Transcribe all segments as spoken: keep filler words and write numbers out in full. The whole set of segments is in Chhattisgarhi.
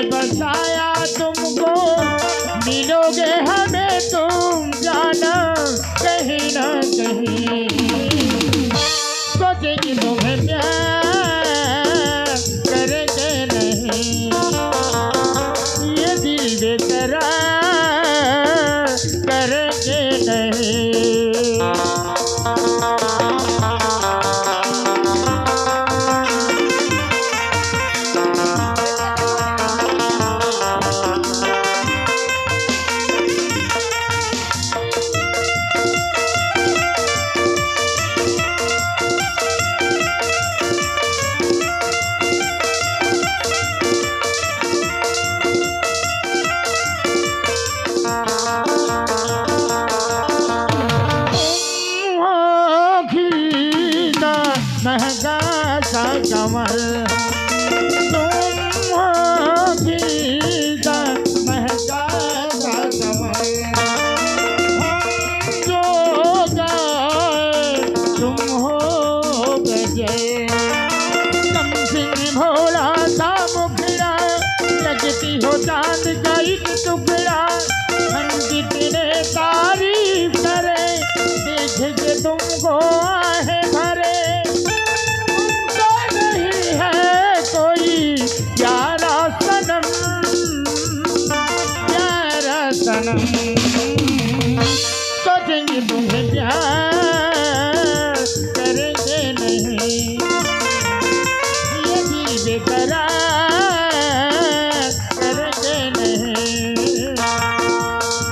बसाया तुमको, मिलोगे हमें तुम जाना कहीं ना कहीं। सोचेंगे तुम्हें प्यार करेंगे नहीं, ये दिल बेकरार करेंगे नहीं। महंगा सा कमर, तुम हो खीसा महंगा सा कमर। हम जो गाए, तुम हो गजल। कम सिंह भोला सा मुखड़ा, लगती हो चांद का एक टुकड़ा। हम जितने तारीफ करें, देखेंगे तुमको आहे भरे। तुमको नहीं है कोई प्यारा सनम, प्यारा सनम। सोचेंगे तुम्हें प्यार करेंगे नहीं, ये दिल बेकरार करेंगे नहीं।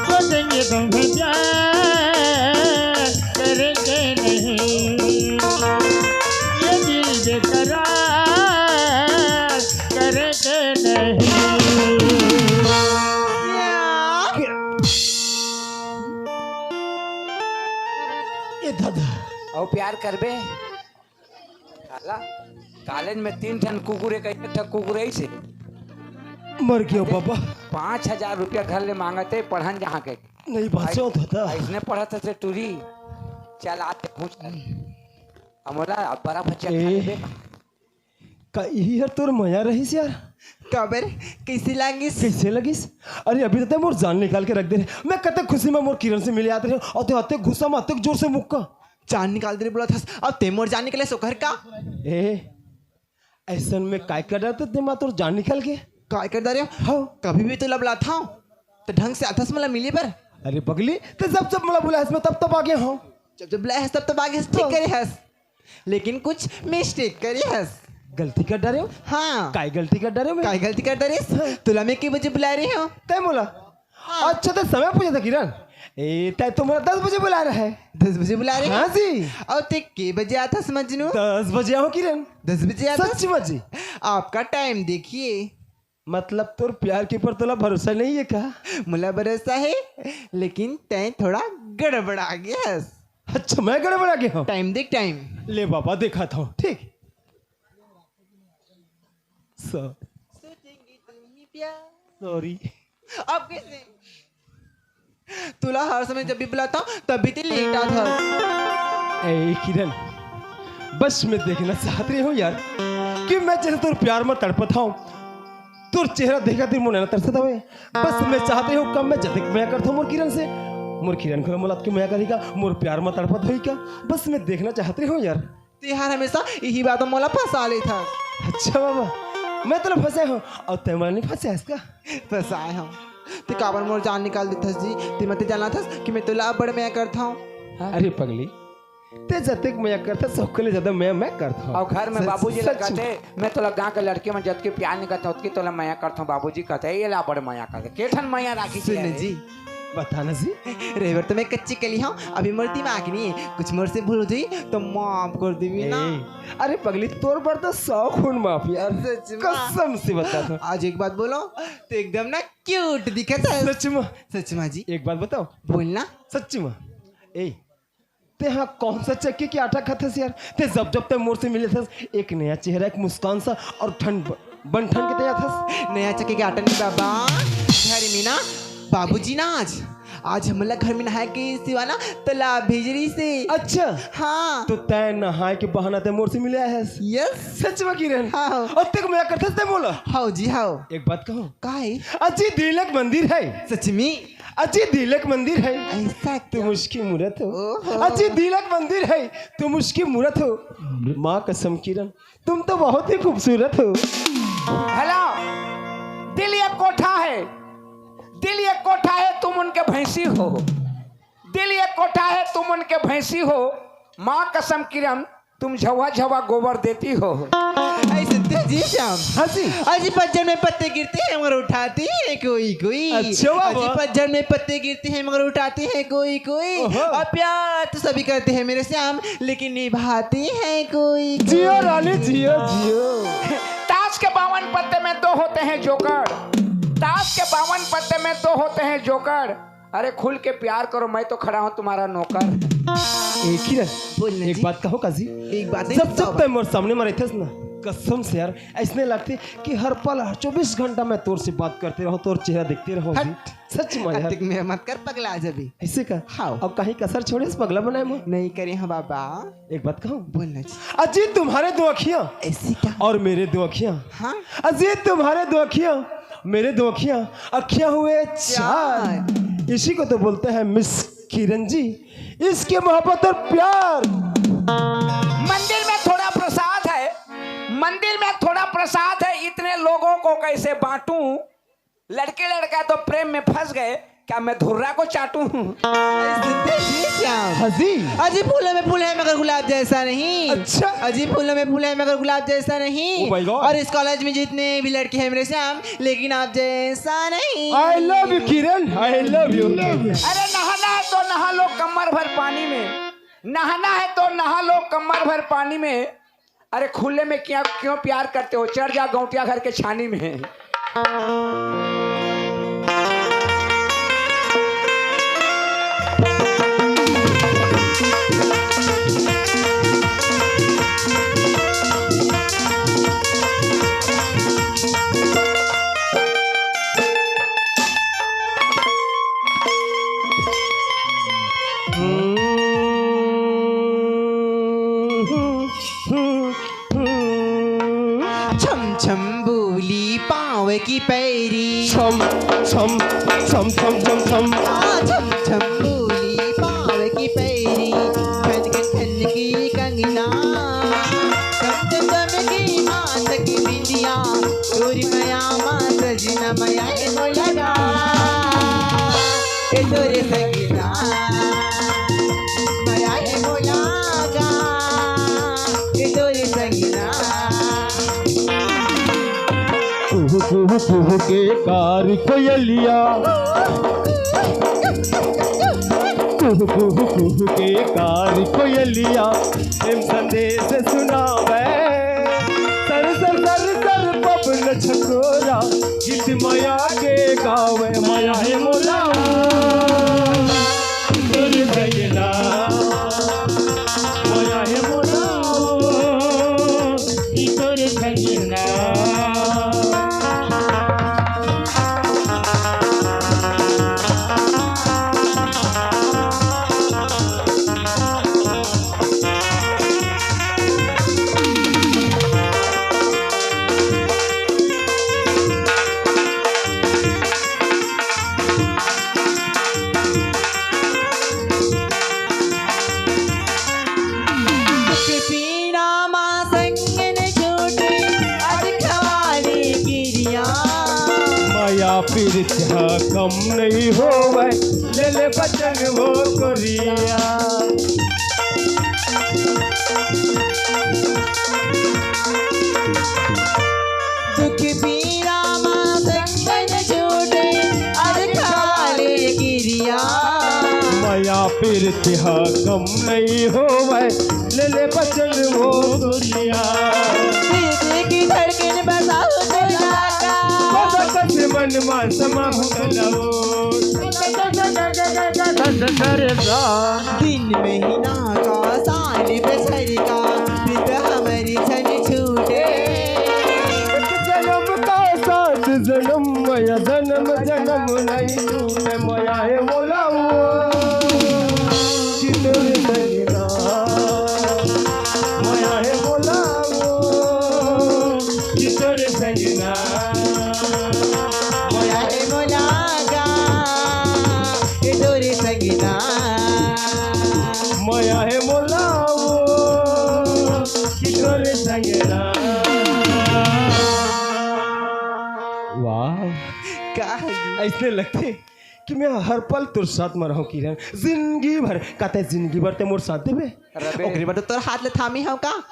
सोचेंगे तुम्हें प्यार करेंगे नहीं, ये दिल बेकरार करेंगे नहीं। ए दादा। अउ प्यार करबे? काला, कॉलेज में तीन ठन कुकुर, एक ठन कुकुर ऐसे मर गया बाबा। पाँच हजार रुपया घर ले मांगत हे, पढ़न जहाँ के। नहीं बाँचे हो दादा। इसने पढ़त हे टूरी। चल आते पूछ। अमोला, अब बड़ा बच्चा खा ए, लेबे। का यही हर तोर मया रहिस यार? काबर? कैसे लागिस? कैसे लगिस? अरे अभी तो तैं मोर जान निकाल के रख दे रहे। मैं कतक खुशी में मोर किरण से मिले आत रहे अउ तैं अतेक गुस्सा में अतेक जोर से मुक्का। जान निकाल दे रहे बोलत हस, अब तैं मोर जान निकाले सो घर का? ए, अइसन में काय कर डारत तैं मोर जान निकाल के? काय कर डारे? हाँ। कभी भी तो लबलात हँव, त ढंग से आथस मोला मिले बर। अरे पगली, तैं जब जब मोला बुलाए हस, मैं तब तब आ गया हँव। जब जब बुलाए हस, तब तब आ गया हस, ठीक हाँ। करे हस। लेकिन कुछ mistake करे हस। गलती कर डारे हँव? हाँ। काय गलती कर डारे हँव मैं? काय गलती कर डारे हस? हाँ। तोला मैं के बजे बुलाए रहे हँव? तैं मोला? हाँ। अच्छा, तैं समय पूछत हस किरण। ए, तैं तो मोला दस बजे बुलाए रहे हस। दस बजे बुलाए रहे हँव? हाँ जी। अउ तैं के बजे आथस मजनू? दस बजे आँव किरण। दस बजे आथस? सच में जी। आपका time देखिए। मतलब तोर प्यार के ऊपर तोला भरोसा नहीं है का? मोला भरोसा है, लेकिन तैं थोड़ा गड़बड़ा गया हस। अच्छा, मैं गड़बड़ा गया हँव? Time देख, time। ले बाबा, देखात हँव, ठीक। स- सोचेंगे तुम ही प्यार। Sorry। अब कैसे? तोला हर समय जब भी बुलात हँव, तब भी तैं late आथस। ए किरण, बस मैं देखना चाहत रहे हँव यार, कि मैं जैसे तोर प्यार में तड़पत हँव, तोर चेहरा देखत ही मोर नैना तरसत हवे। बस मैं चाहत रहे हँव, कब मैं जतेक मया करत हँव मोर किरण से, मोर किरण घलो मोला अतके मया करही का, मोर प्यार में तड़पत होही का, बस मैं देखना चाहत रहे हँव यार। तैं हर हमेशा यही बात में मोला फँसा लेथस। अच्छा बाबा, मैं तोला फँसाए हँव अउ तैं मोला नहीं फँसाए हस का? फँसाए हँव। तैं काबर मोर जान निकाल देथस जी? तैं मत जानथस कि मैं तोला अब्बड़ मया करत हँव। हाँ? अरे पगली, तैं जतेक मया करथस, ओकर ले ज्यादा मया मैं करत हँव। अउ घर में सच, बाबूजी ला सच में। कथे, मैं तोला गाँव के लड़की मन जतके प्यार नहीं करते, ओतके तोला मया करत हँव, बाबूजी कथे, ये ला अब्बड़ मया करथे। के ठन मया राखी सुन के जी। बता ना जी। रहे बर तो मैं कच्ची कली हँव, अभी मोर दिमाग नहीं है, कुछ मोर से भूल हो जाही तो माफ कर देबे ना। ए, अरे पगली, तोर बर तो सौ खून माफ यार। सच में? कसम से बतात हँव। आज एक बात बोलँव, तैं एकदम ना cute दिखत हस। सच में? सच में जी। एक बात बताओ। बोल ना। सच में? ए, तैं हा कौन सा चक्की के आटा खाथस यार? तैं जब जब तैं मोर से मिलथस, एक नया चेहरा, एक मुस्कान सा अउ ठन ब-, बन ठन के तैं आथस। नया चक्की के आटा नहीं बाबा, घर में ना बाबूजी ना आज आज हमला घर में नहाए के सिवाना तालाब भेज रही से। अच्छा। हाँ। तो तैं नहाए के बहाना तैं मोर से मिले आए हस? Yes। सच में किरण? हाँ। अउ तें मजाक करथस तैं मोला? हाव जी, हाव। एक बात कहूँ? का हे? अजी दिलक मंदिर है। सच में? अजी दिलक मंदिर है। ऐसा तुम क्या? उसकी मूरत हो। ओहो। अजी दिलक मंदिर है, तुम उसकी मूरत हो। माँ कसम किरण, तुम तो बहुत ही खूबसूरत हो। हेलो, दिल एक कोठा है, दिल एक कोठा है, तुम उनके भैंसी हो। दिल एक कोठा है, तुम उनके भैंसी हो। माँ कसम किरण, तुम झवा झवा गोबर देती हो। ऐसे तेजी श्याम। हाँ जी। अजी पतझड़ में पत्ते गिरते हैं मगर उठाती है कोई कोई। अच्छा बाबा। अजी पतझड़ में पत्ते गिरते हैं मगर उठाती है कोई कोई। ओहो। और प्यार तो सभी करते हैं मेरे श्याम, लेकिन निभाती है कोई जियो कोई। रानी, जियो, जियो। ताश के बावन पत्ते में दो होते हैं जोकर, ताश के बावन पत्ते में दो होते हैं जोकर। अरे खुल के प्यार करो, मैं तो खड़ा हूँ तुम्हारा नौकर। एक ही रह, बोल ना एक जी। बात कहो काजी। एक बात नहीं जब जब बताओ। तैं मोर सामने में रहते ना, कसम से यार, ऐसने लगते कि हर पल, हर चौबीस घंटा मैं तोर से बात करते रहूं, तोर चेहरा देखते रहूं जी। हट। सच में यार। अतिक में मत कर, पगला जबी। ऐसे का? हाँ। अब कहीं कसर छोड़े इस पगला बनाए में? नहीं करे हो बाबा। एक बात कहूँ? बोल ना जी। अजी तुम्हारे दो अखियाँ ऐसी क्या? और मेरे दो अखियाँ। हाँ। अजी तुम्हारे दो अखियाँ, मेरे दो अखियाँ, अखियाँ हुए चार। चार। इसी को तो बोलते हैं मिस किरण जी, इश्क, मोहब्बत और प्यार। मंदिर में थोड़ा प्रसाद है, मंदिर में थोड़ा प्रसाद है, इतने लोगों को कैसे बांटूं? लड़के लड़का तो प्रेम में फंस गए, क्या मैं धुर्रा को चाटूं? सुनते जी श्याम। हाँ जी। अजी फूलों में फूल है मगर गुलाब जैसा नहीं। अच्छा। अजी फूलों में फूल है मगर गुलाब जैसा नहीं। Oh my God। और इस कॉलेज में जितने भी लड़के हैं मेरे श्याम, लेकिन आप जैसा नहीं। I love you Kiran, I love you। अरे नहाना है तो नहा लो कमर भर पानी में, नहाना है तो नहा लो कमर भर पानी में। अरे खुले में क्या, क्यों प्यार करते हो? चढ़ जा गौंटिया घर के छानी में। छम छम बोली पाँव की पैरी। छम छम छम छम छम। हाँ, छम छम बोली पाँव की पैरी। खन खन खन की कंगना। चम चम चम की माथ की बिंदिया। तोरी मया मा सजना मया है मोला गा। ए तोरे संगीना। मया है मोला गा। ए तोरे संगीना। कुहू कुहू कुहू के कारी कोयलिया। कुहू कुहू कुहू के कारी कोयलिया। प्रेम संदेश सुनावे। सर सर सर सर पवन छकोरा। गीत मया के गावे मया हे मोला। तोर सजना मया हे मोला। ई तोर सजना। पीड़ा मा संगन छूटे, अज खवाले किरिया। माया पीरित ह कम नहीं होवे, ले ले बचन वो कोरिया। दुख पीड़ा मा संगन छूटे, अज खवाले किरिया। माया पीरित ह कम नहीं होवे, ले ले बचन वो गोरिया। दिल की धड़कन बसाओ दुनिया का। बस बस मन मा समा हो गलो। दिन महीना का साल बछर का, प्रीत हमारी छन छूटे। एक जन्म का सात जन्म, या जन्म जनम नहीं तूने मया हे मोला वो, कि तोरे संग ना। मया हे मोला वो, कि तोरे संग ना। मया हे मोला गा, कि तोरे संग ना। मया हे मोला वो, कि तोरे संग ना। वाह। का है? अइसने लगथे कि मैं हर पल तोर साथ म रहूं किरण, जिंदगी भर। का तैं जिंदगी भर तैं मोर साथ देबे? रबे। ओकरे बाद तोर हाथ ले थामी हंव का?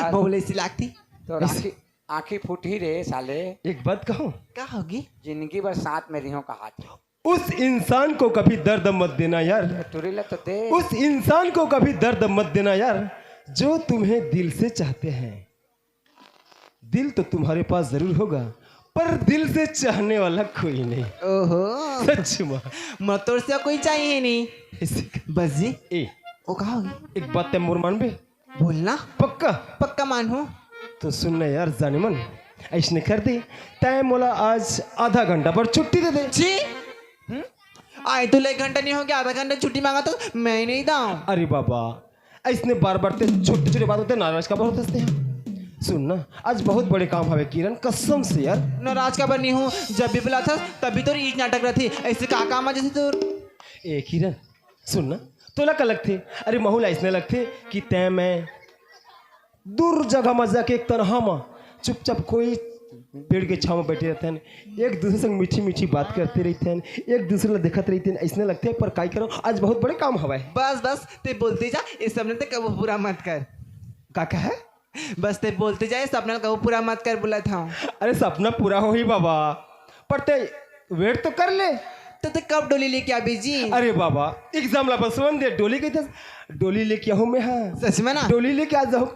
हाँ। बहू ले अइसे लागथे। तोर अइसे। आँखी, आँखी फूटही रे साले। एक बात कहूं? का होगे? जिंदगी भर साथ में रिहों का हाथ। उस इंसान को कभी दर्द मत देना यार। टुरी ला तो दे। उस इंसान को कभी दर्द मत देना यार, जो तुम्हें दिल से चाहते हैं। दिल तो तुम्हारे पास जरूर होगा, पर दिल से चाहने वाला कोई नहीं। ओहो। सच में। मैं तोर से कोई चाहिए नहीं। ऐसे कर। बस जी। ए। वो का होगे? एक बात तैं मोर मानबे? बोलना। पक्का? पक्का मानहूं। तो सुन ना यार जानेमन, अइसने कर दे, तैं मोला आज आधा घंटा बर छुट्टी दे दे। जी? हम्म? आए तो ले एक घंटा नहीं होगे, आधा घंटा छुट्टी मांगा तो मैं ही नहीं दाऊं। अरे बाबा, अइसने बार-बार तैं छोटे-छोटे बात होते नाराज काबर होथस तैं? सुन ना, आज बहुत बड़े काम हवे किरण, कसम से यार। नाराज काबर नहीं हूं, जब भी बुलाथस तब भी तोर इहीच नाटक रथे। अइसे का काम आ जथे तोर? ए किरण, सुन ना, तोला का लगथे? अरे महू ला अइसने लगथे कि तैं मैं दूर जगह म जाके एक तनहा म चुपचाप कोई पेड़ के छांव म बइठे रहिथन, एक दूसरे संग मीठी-मीठी बात करते रहिथन, एक दूसरे ला देखत रहिथन, अइसने लगथे। पर काय करों, आज बहुत बड़े काम हवय। बस, बस, तैं बोलते जा, ए सपना तैं कभू पूरा मत कर। का कहे? बस तैं बोलते जा, ए सपना कभू पूरा मत कर, बोलत हंव। अरे सपना पूरा होही बाबा, पर तैं wait तो कर ले। त तैं कब डोली लेके आबे जी? अरे बाबा, exam ला बस होन दे, डोली कहिथस, डोली लेके आहूं मैं, हां। सच में ना? डोली लेके आ जाहूं।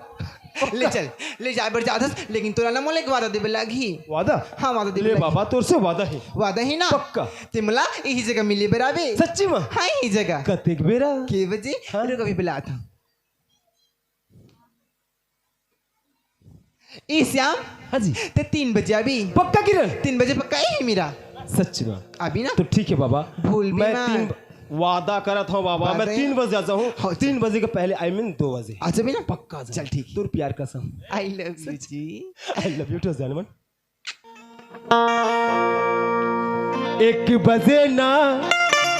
ले चल, ले जाए बर जाथस, लेकिन तोला ना मोला एक वादा देबे लागही। वादा? हां, वादा देबे ले लागही। बाबा, तोर से वादा हे। वादा हे ना? पक्का। तैं मोला इही जगह मिले बर आबे। सच्ची में? हां, इही जगह। कतेक बेरा? के बजे? हां। रुक, अभी बुलात हंव। ए श्याम, हां जी। तैं तीन बजे आबे। पक्का किरण? तीन बजे पक्का ही मेरा। सच में? आबे ना? तो ठीक हे बाबा। भूलबे मैं मत। तीन ब-, वादा करत हंव बाबा, मैं वादा हे? तीन बजे आ जाहूं। हां, तीन बजे के पहले, I mean दो बजे। आ जाबे ना? पक्का आ जाहूं। चल ठीक हे। तोर प्यार कसम। I love you ji. I love you too Jaaneman. एक बजे ना,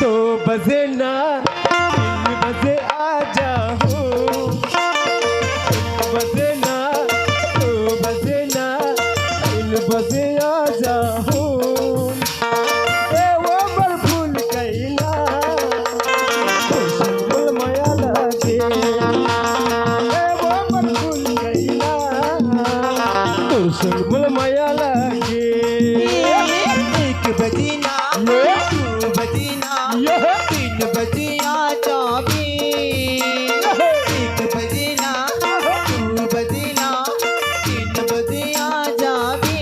दो बजे ना, तीन बजे आ जाहूं। एक बजे ना, दो बजे ना, तीन बजे आ जाहूं। ए वो बड़ फूल कइला, तोर संग मोला मया लागे। ए वो बड़ फूल कइला, तोर संग मोला मया लागे। एक बजे ना, ये। दो बजे ना, ये। तीन बजे आ जाबे। एक बजे ना, दो बजे ना, तीन बजे आ जाबे।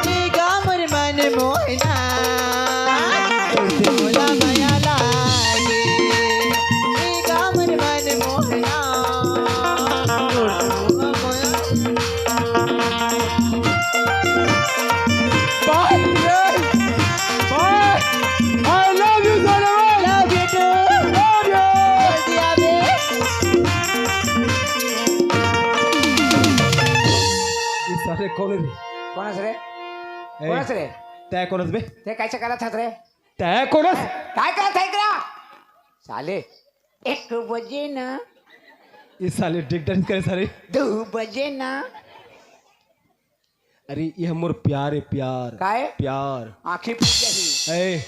ए गा मोर मन मोहना, तोर से मोला मया लागे। ए गा मोर मन मोहना, तोर से मोला मया Bye, bye. I love you, Sonam. Love you too. Love you. जल्दी आबे। ये सारे कौन है रे? कौन है रे? ए, कौन है रे? तै कौन है बे? तै कैसे करत हस रे? तै कौन है? काय करत है एकरा? साले, एक बजे ना। ये साले डिगडग करे सारे। दो बजे ना। अरे, ये मोर प्यार है, प्यार। काय? प्यार। आँखी फूट जाही। ए,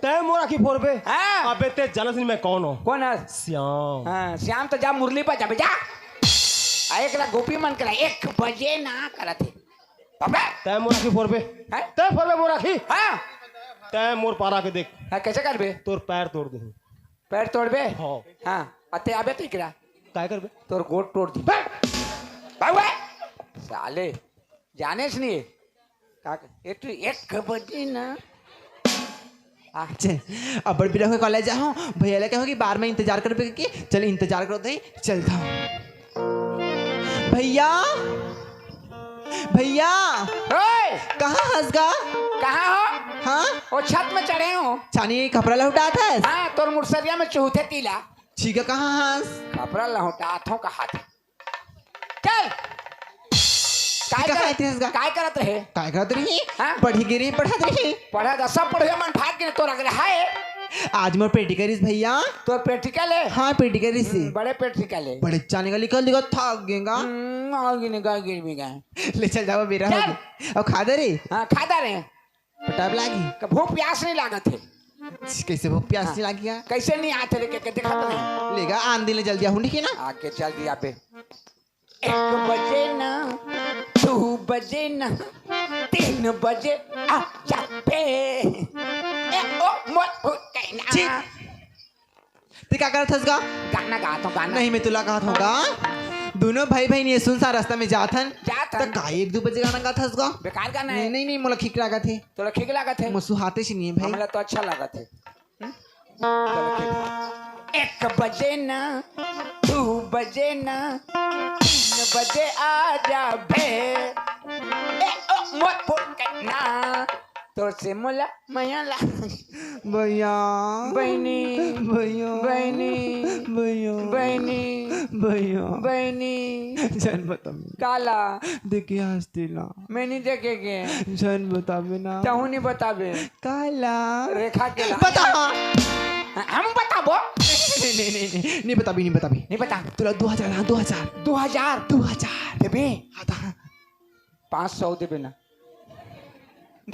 तै मोर आँखी फोरबे? हाँ। अबे, तै जानस नहीं मैं कौन हूँ? कौन है? श्याम। हाँ, श्याम तो जा मुरली पर जाबे, जा। आ, एकरा गोपी मन करा, एक बजे ना करत है। अबे। तै मोर आँखी फोरबे? हैं? तै फोरबे मोर आँखी? हाँ। तै मोर पारा के देख। हाँ, कैसे करबे? तोर पैर तोड़ दूँ। पैर तोड़बे? हाँ। हाँ, अते आबे तो एकरा। काय करबे? तोर गोड़ तोड़ दी। बे! बाबू! साले, जानेस नहीं। का, ए तू एक बजे ना। आ, चल, अब बेरा हो कॉलेज जाहूँ, भैया ला कहों कि बार में इंतजार करबे के, चल इंतजार करो दे, चलता हूँ। भैया! भैया, ओए! कहाँ हस गा? कहाँ हो? हाँ? ओ छत में चढ़े हूँ। छानी कपड़ा लहुटात हस? हाँ, तोर मुरसरिया में चूहूथे तेला। ठीक है, कहाँ हस? कपड़ा लहुटात हूँ, कहा था। चल। काय कहाँ करत, आते हस गा? काय करत रहे? काय करत रही? हाँ? पढ़ी गिरी, पढ़त रही। पढ़त, सब पढ़े मन भाग के तोर अगरे हाय। आज मोर practical रिहिस भैया। तोर practical हे? हाँ, practical रिहिस। हम्म, बड़े practical हे। बड़े चाने का लिखल दिखा, थक गेंगा। हम्म, आ गिने गा, गिर भी गए। ले चल जावा, बेरा हो चल। गया। अब खा दे रे। हाँ, खा दे रे। पटाप लागी। क-, भूख प्यास नहीं लागत हे। कैसे भूख प्यास हाँ। नहीं लागी यार? कैसे नहीं आते रे, के, के देखा तो नहीं। लेगा, आन दिन ले जल्दी आहुंडी की ना। आके चल दिया बे। एक बजे ना, दू बजे ना, तीन बजे आ जा बे। ए, ओ, मोर, ओ, कहना। छी। ते का करत हस गा? गाना गात हूँ, गाना। नहीं, मैं तुला कहत हूँ गा। दोनों भाई बहन ये सुनसान रास्ता में जात हन। जात हन। त का एक दू बजे गाना गात हस गा? बेकार गाना नहीं, हे। नहीं, नहीं, मोला खिक लागत हे। तोला खिक लागत हे? मोर सुहाते से नहीं हे भाई। हमला तो अच्छा लागत हे। हम्म? चलो, ठीक। एक बजे ना, दू बजे ना, तीन बजे आ जा बे। ए, ओ, मोर फुकना। तोर से मोला मया ला। भैया। बहिनी। भैया। बहिनी। भैया। बहिनी। भैया। बहिनी। झन बताबे। काला? देखे हंसती ना। मैं नहीं देखे के। झन बताबे ना। तहूँ नहीं बताबे। काला? रेखा के ला। बता। हम बताबो। नहीं, नहीं, नहीं, नहीं, नहीं बताबी, नहीं बताबी। नहीं बता। तुला दो हजार, हाँ, दो हजार। दो हजार? दो हजार। देबे? हाँ, तो हाँ। पाँच सौ देबे ना।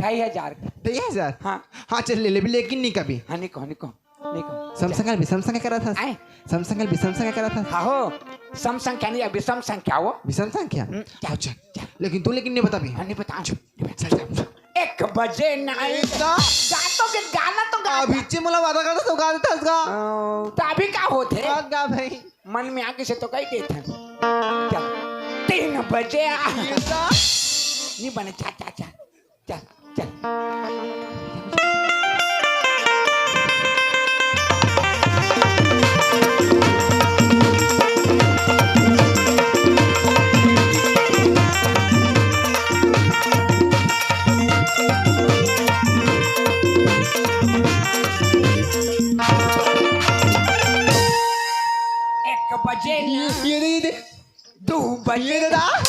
ढाई हजार। ढाई हजार? हाँ। हाँ, चल ले लेबे, लेकिन नहीं कभी। हाँ, नहीं कहो, नहीं कहो, नहीं कहो। सम संख्या भी सम संख्या करा था। आए? सम संख्या भी सम संख्या करा था। हाँ हो, सम संख्या नहीं, अभी सम संख्या हो। विषम संख्या? हम्म, चल, अच्छा। चल। लेकिन तू लेकिन नहीं बताबी। हाँ, नहीं बता। चुप, चल, चल, चल। एक बजे नहीं। एक गा- गा तो के गाना तो गा। अभी चे मोला वादा करता तो गा देता हस गा। ओ, तो अभी का होत हे? गा, गा भाई। मन में आके से तो कही देत हन। चल, तीन बजे आ। ये गा- नहीं बने, चा, चा, चा। चल, चल। एक बजे ना। ये दे, ये दे। दू बजे ये दादा।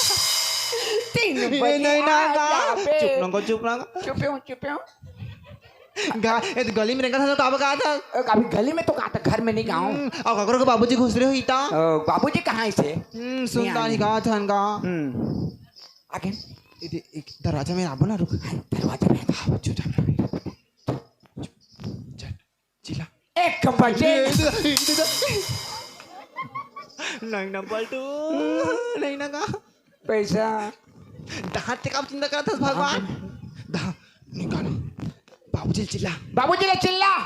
तीन ये बजे नहीं ना, आ ना। जाबे। चुप ना कर, चुप ना कर। चुपे हूँ, चुपे हूँ। गा-, ये तो गली में रेंगत हस तो का बकात हस? अ, अभी गली में तो का था, घर में नहीं गाऊं। हम्म, अउ ककरो के बाबूजी घुसरे होही ता? अ, बाबूजी कहाँ हे से? हम्म, सुनता नहीं नहीं आने। गा, थन गा। हम्म। आगे। ये दे, एक दरवाजा में आबो ना, रुक। हाँ, दरवाजा में। हाँ, चुपचाप रह। चल। चिल्ला। एक बजे। ये इधर, इधर। नहीं ना पलटू, नहीं ना का। पैसा। दांत ते का चिंता करत हस भगवान? दांत निकाल। बाबूजी चिल्ला। बाबूजी ले चिल्ला।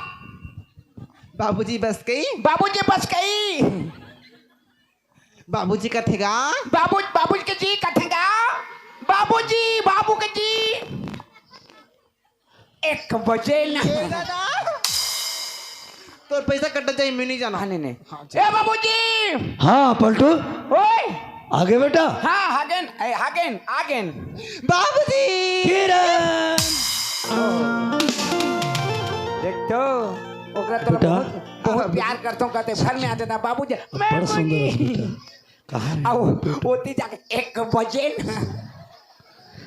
बाबूजी बस गई। बाबूजी बस गई। बाबूजी कथे गा। बाबू, बाबूजी के जी कथे गा। बाबूजी, बाबू के जी। एक बजे ना। ए दादा, तोर पैसा कट जाही, मैं नहीं जाना। हाँ, नहीं, नहीं। हाँ, ए बाबूजी। हाँ, पलटू। ओए। आगे बेटा। हाँ, हागेन, ए, हागेन, आगेन। बाबूजी। किरण। देख तो, ओकरा तो बेटा। बहुत, बहुत प्यार करता हूँ, कहते घर में आ जाता, बाबूजी। मैं बड़ा सुंदर है बाबूजी। बेटा। कहाँ रे? आओ, ओती जाके एक बजे ना।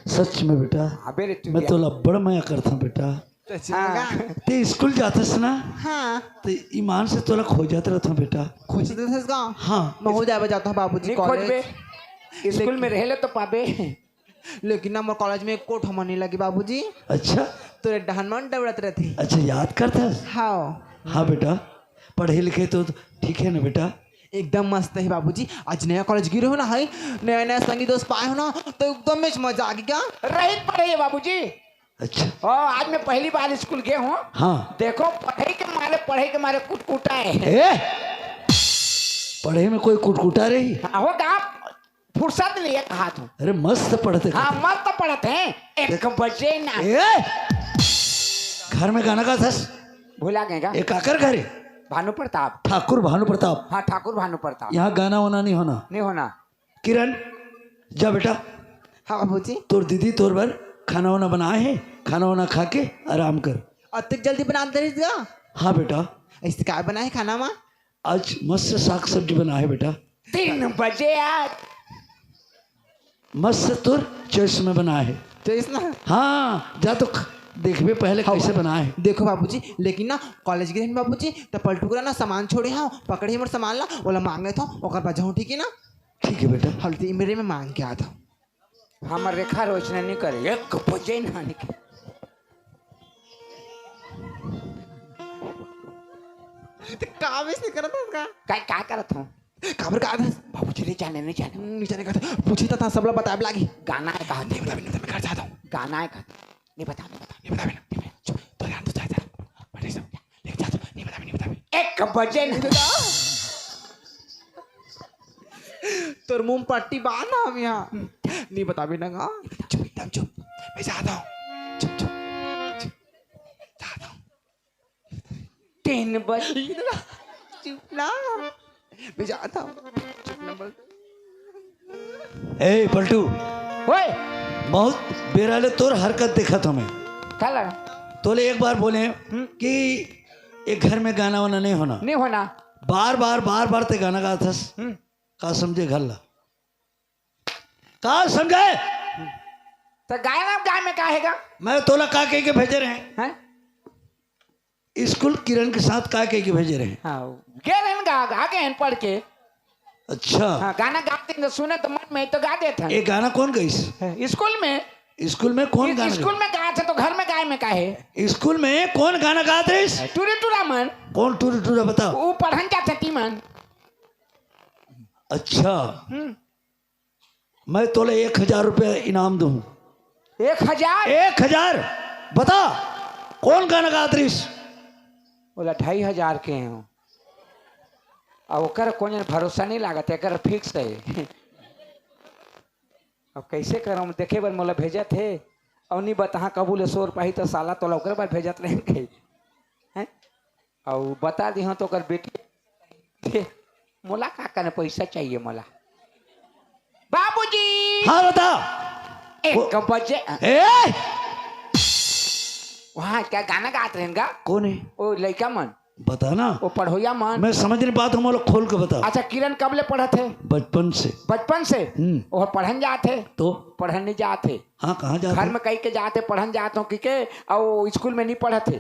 सच में बेटा, अबे रे, तू मैं क्या? तोला बड़ मया करता हूँ बेटा। सच में हाँ। का? ते स्कूल जाथस ना? हाँ। ते ईमान से तोला खोजत रहता हूँ बेटा। खोजत रहथस का? हाँ। महू जाबे जाता हूँ बाबूजी नहीं कॉलेज। खोजबे। स्कूल लेकिन में रहे ले तो पाबे। लेकिन ना, मोर कॉलेज में एको ठमन नहीं लगे बाबूजी। अच्छा। तोरे डहन मन डबड़त रहथे। अच्छा, याद करथस? हाँ। हाँ बेटा, पढ़े लिखे तो ठीक है ना बेटा? एकदम मस्त है बाबूजी। आज नया कॉलेज गिरे हो ना, है नया नया संगी दोस्त पाए हो ना, तो एकदम में मजा आ गया। रहित पढ़े है बाबूजी। अच्छा। ओ, आज मैं पहली बार स्कूल गए हूँ। हाँ। देखो, पढ़े के मारे, पढ़े के मारे कुटकुटा है। ए? पढ़े में कोई कुटकुटा रही? हाँ, हो गा, फुर्सत नहीं है, कहा तू। अरे मस्त पढ़ते हाँ, करते। मस्त पढ़त हैं। एक देख। बजे ना। ए? घर में गाना गाथस? भुला गए का? ए, काकर घर है? भानु प्रताप। ठाकुर भानु प्रताप। हाँ, ठाकुर भानु प्रताप। यहाँ गाना वाना नहीं होना। नहीं होना। किरण, जा बेटा, हाँ बाबूजी। तोर दीदी तोर बर खाना वाना बनाए हे, खाना वाना खा के आराम कर। अतेक जल्दी बना दे रहिस गा? हाँ बेटा। अइसे काय बनाए हे खाना मा? आज मस्त साग सब्जी बनाए हे बेटा। तीन बजे आज। मस्त तोर choice में बनाए हे। Choice ना? हाँ, जा तो ख-, देखबे पहले हाँ। कइसे बनाए हे। देखो बाबूजी, लेकिन ना college गे रहेन बाबूजी, त पलटू करा ना सामान छोड़े हंव, पकड़े मोर सामान ला, ओला मांगे थंव, ओकर बाद जाहूं, ठीक हे ना? ठीक हे बेटा। हल्दी मेरे में मांग के आत हंव। हमर रेखा रोज ने नहीं करे, एक बजे ना निकले। ते का वइसे करत हस का? का, का करत हंव? काबर का आदत? बाबूजी नहीं जाने, नहीं जाने। हम्म, नहीं जाने का था। पूछी तो था, सबला बताए लागही। गाना हे कहा? नहीं बताबे, नहीं बताबे, मैं घर जाता हूँ। गाना हे कहा? नहीं बता, नहीं बता। नहीं बताबे ना, नहीं बता। चुप, तो ध्यान तो जा, जा। बैठे सब, लेके जा तू, नहीं बताबे, नहीं बताबे। एक बजे नहीं बता। तोर मुंह पट्टी बांध हम यहाँ। नहीं बताबे ना गा। चुप, एकदम चुप। मैं जाता हूँ। चुप, चुप, चुप। जाता हूँ। तीन बजे। चुप ना। मैं जाता हूँ। चुप ना बोल। ए पलटू, ओए। बहुत बेरा ले तोर हरकत देखत हंव मैं। का लगा? तोले एक बार बोले हम्म। कि एक घर में गाना वाना नहीं होना। नहीं होना। बार बार, बार बार ते गाना गात हस। हम्म। का समझे घर ला? का समझे? त गाना गाए में का हे गा? मैं तोला का कह के भेजे रहे? हैं? स्कूल किरण के साथ का कह के भेजे रहे? हाँ, गे रहेन गा, गा गे हन पढ़ के। अच्छा। हाँ, गाना गाथे त सुने त मन में तो गा देथे। ये गाना कौन गाइस? हैं, स्कूल में। स्कूल में कौन इ-, गाना स्कूल गाइस? में गाथे त घर में गाए में का हे? स्कूल में कौन गाना गात रहिस? टूरी टूरा मन। कौन टूरी टूरा बता? वो पढ़न जाथे ती मन। अच्छा। हम्म। मैं तोला एक हजार रुपया इनाम दूँ। एक हजार? एक हजार। बता, कौन गाना गात रहिस? बोला, ढाई हजार के हंव। अब ओकर कोनो भरोसा नहीं लागत, एकर fix हे। अब कइसे करंव, देखे बर मोला भेजत हे, अउ नहीं बताहा कभू ले सोर पाही त साला तोला ओकर बर भेजत रहे कही। हैं? अउ बता दिहंव त ओकर बेटी, मोला का करना, पैसा चाहिए मोला। बाबूजी! हाँ, बता। एक वो बजे। ए! वहाँ का गाना गात रहेन गा? कौन हे? वो लइका मन। बता ना। वो पढ़ोइया मन। मैं समझ नहीं पात हूँ, मोला खोल के बता। अच्छा, किरण कब ले पढ़त हे? बचपन से। बचपन से? हम्म। वो पढ़न जात हे? तो? पढ़न नहीं जात हे। हाँ, कहाँ जात घर हे? में कही के जात हे, पढ़न जात हंव कहिके, अउ स्कूल में नहीं पढ़त हे।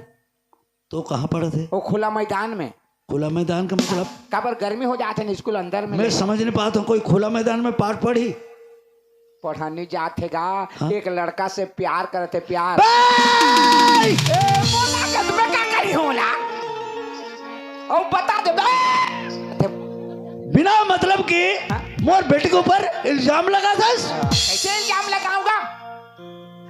तो कहाँ पढ़त हे? वो खुला मैदान में। खुला मैदान का मतलब? काबर गर्मी हो जात हे ना स्कूल अंदर में। मैं समझ नहीं पात हूँ, कोई खुला मैदान में पाठ पढ़ही? पढ़न नहीं जात हे गा, हाँ? एक लड़का से प्यार करत हे, प्यार। बे! ए, मोला कस में का करी होला? अउ बता दे, बे! बिना मतलब के हाँ? मोर बेटी के ऊपर इल्जाम लगाथस? कइसे इल्जाम लगाहूँ गा?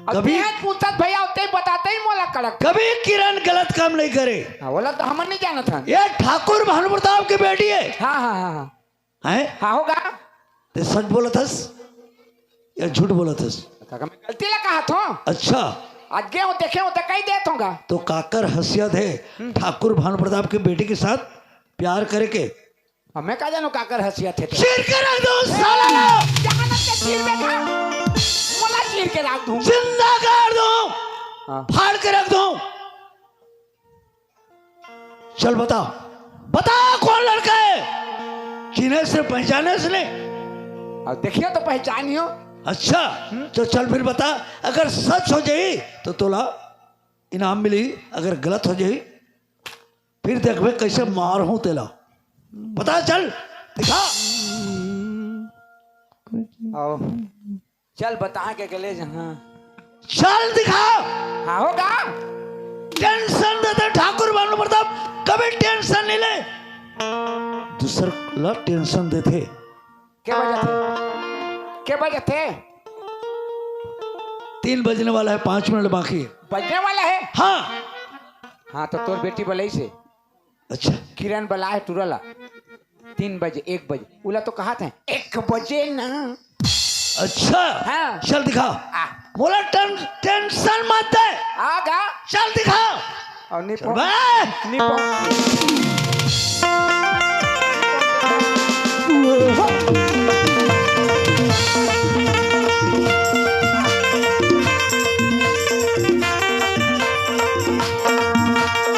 अब कभी तें पूछत भैया, तें बताते ही मोला कड़क। कभी किरण गलत काम नहीं करे। हाँ, ओला तो हमन नहीं जानत हन। ये ठाकुर भानु प्रताप के बेटी हे। हाँ, हाँ, हाँ, हाँ। हैं? हाँ, होगा। तें सच बोलत हस या झूठ बोलत हस? काका, मैं गलती ला कहत हंव। अच्छा। आगे हूँ, देखे हूँ, तो कही देत हूँ गा। तो काकर हसियत हे हम्म। ठाकुर भानु प्रताप के बेटी के साथ प्यार करे के? अब मैं का जानूं काकर हसियत हे ते। चीर के रख दूं साला। जानत के चीर के खा। मोला चीर के रख दूं। जिंदा गाड़ दूं। हाँ। फाड़ के रख दूं। चल बता, बता कौन लड़का हे? चिन्हेस, पहचानेस नहीं? अब देखियो तो पहचानियो। अच्छा, हम्म। तो चल फिर बता, अगर सच हो जाही तो तोला इनाम मिली, अगर गलत हो जाही फिर देखबे कइसे मारहूं तेला। बता, चल, दिखा। आओ। चल, बता के गले जहां। चल, दिखा। हाँ, होगा। Tension देथे ठाकुर भानु प्रताप, कभी tension नहीं ले। दूसर ला tension देथे। के बजे थे? के बजे थे? तीन बजने वाला है, पाँच मिनट बाकी है। बजने वाला है? हाँ। हाँ, तो तोर बेटी बलई से। अच्छा। किरण बलाए टूरा ला। तीन बजे, एक बजे। ओला तो कहाथे, एक बजे ना। अच्छा। हाँ। चल दिखा। आ। मोला टें-, tension मत दे। आगा। चल दिखा। अउ नहीं चल पहुंच-, बे। नहीं पहुंच-,